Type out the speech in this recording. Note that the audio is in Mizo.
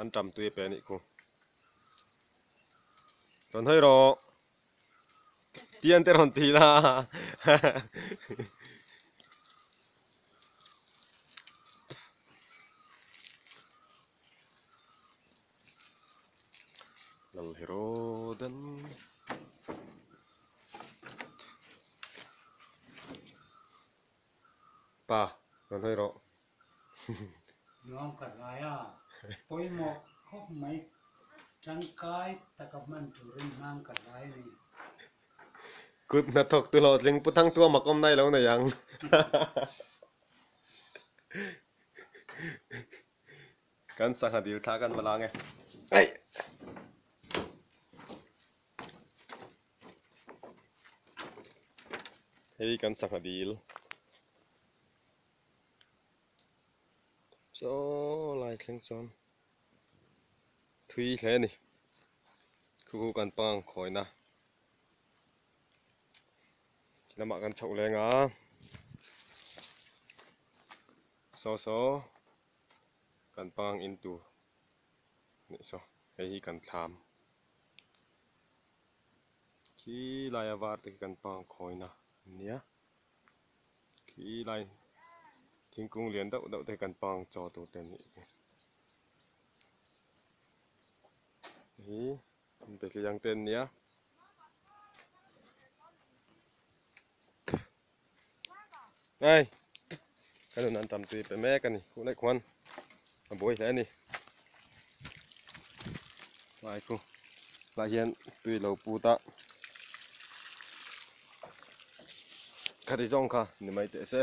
Anṭam tui a pe a nih khu. Rawn hawi rawh. Tian te rawn ti la. Lal hero dan. Pa, rawn hawi rawh. Nuam ka hlai a, pawimawh khawp mai. Tangkai taka hman turin hmang ka hlai a ni. Kut hnathawk tu hlawhtling pu Thangtuama kawm nai lo nei ang. Kan sangha dil thla kan va lang e. Ei! Hei kan sangha dil. Chaw lai thleng chuan thui hle a ni khu khu kan pang khawina lamah kan chhoh leng a saw saw kan pang in tur nih saw hei hi kan thlam khi laia var te khi kan pang khawina ania. Khi lai thingkung lian deuh deuh te kan pang chaw tur te an nih hi. Hi behliang te an nia. Ei ka nun an tam tui pe mek a ni khuh laih khuan a buai hle a ni. Lai khu lai hian tui lo put a. Khati zawng kha ni mai teh se.